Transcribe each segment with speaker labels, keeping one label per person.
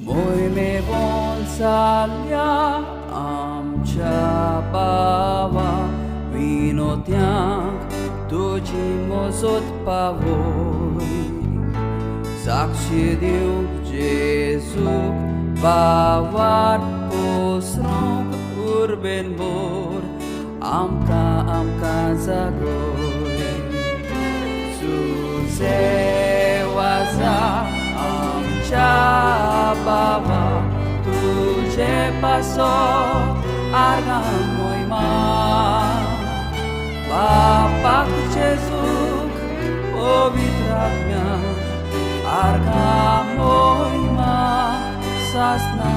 Speaker 1: मोहिमेवन जाल्या आमच्या भावा विनोद्यांक तुजी मजत पावय साक्षी दिवंक जेजूक भावार पसरूंक उर्बेन भर आमकां आमकां जागय तुजें वाजा आमच्या बाबा तुजे पासत आर्गां मोहिमा बापाक जेजूक पवित्र आत्म्याक आर्गां मोहिमा सासना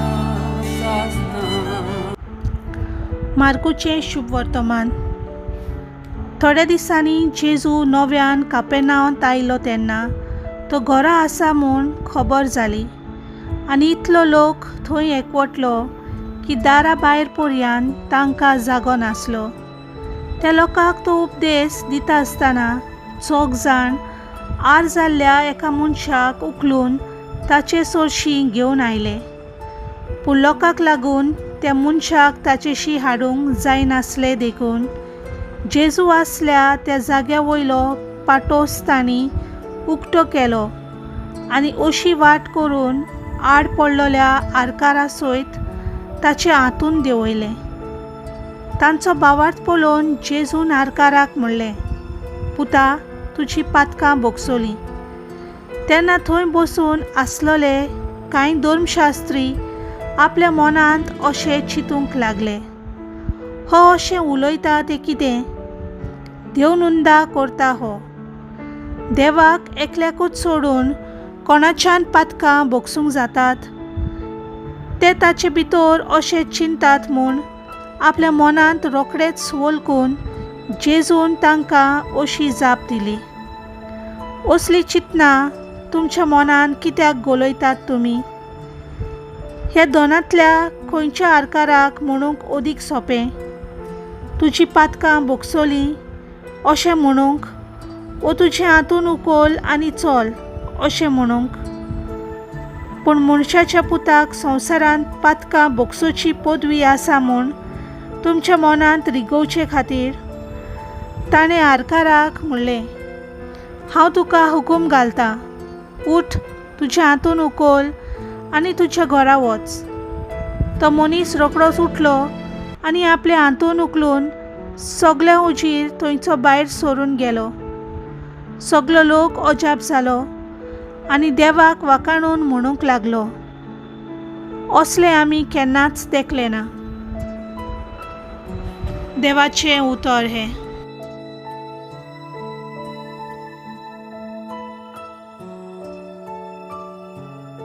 Speaker 1: सासना.
Speaker 2: मार्कूचें शुभवर्तमान. थोड्या दिसांनी जेजू नव्यान कापेर्नावांत आयलो तेन्ना तो घरा आसा म्हूण खबर जाली आनी इतलो लोक थंय एकवटलो की दारा भायर पर्यान तांकां जागो नासलो. त्या लोकांक तो उपदेस दिता आसतना चौग जाण आर जाल्ल्या एका मनशाक उखलून ताचे सरशीं घेवन आयले. पूण लोकांक लागून त्या मनशाक ताचेशी हाडूंक जायनासलें देखून जेजू आसल्या त्या जाग्या वयलो पाटोस तांणी उक्तो केलो आनी अशी वाट करून आड पडलेल्या आरकारा सयत ताचे हातून देंवयलें. तांचो भावार्थ पळोवन जेजून आरकाराक म्हणलें, पुता, तुजी पातकां भोगसलीं. तेन्ना थंय बसून आसलेले कांय धर्मशास्त्री आपल्या मनांत अशें चिंतूंक लागले, हो अशें उलयता तें कितें? देवनुंदा करता हो. देवाक एकल्याकूच सोडून कोणाच्यान पातकां भोगसूंक जातात? ते ताचे भितर अशें चिंतात म्हूण आपल्या मनांत रोखडेच वळखून जेजून तांकां अशी जाप दिली, असलीं चिंतनां तुमच्या मनांत कित्याक घोलयतात तुमी? ह्या दोनांतल्या खंयच्या आरकाराक म्हणूंक अदीक सोंपें, तुजी पातकां भोगसलीं अशें म्हणूंक, ओ तुजें हातून उखल आनी चल अशें म्हणूंक? पूण मनशाच्या पुताक संवसारांत पातकां भोगसोची पदवी आसा म्हूण तुमच्या मनांत रिगोवचे खातीर ताणें आरकाराक म्हणलें, हांव तुका हुकूम घालतां, उठ, तुजें हातून उखल आनी तुज्या घरा वच. तो मनीस रोखडोच उठलो आनी आपलें हातून उखलून सगल्या हुजीर थंयचो भायर सरून गेलो. सगलो लोक अजाप जालो आनी देवाक वाखाणून म्हणूंक लागलो, असलें आमी केन्नाच देखलें ना. देवाचें उतर हें.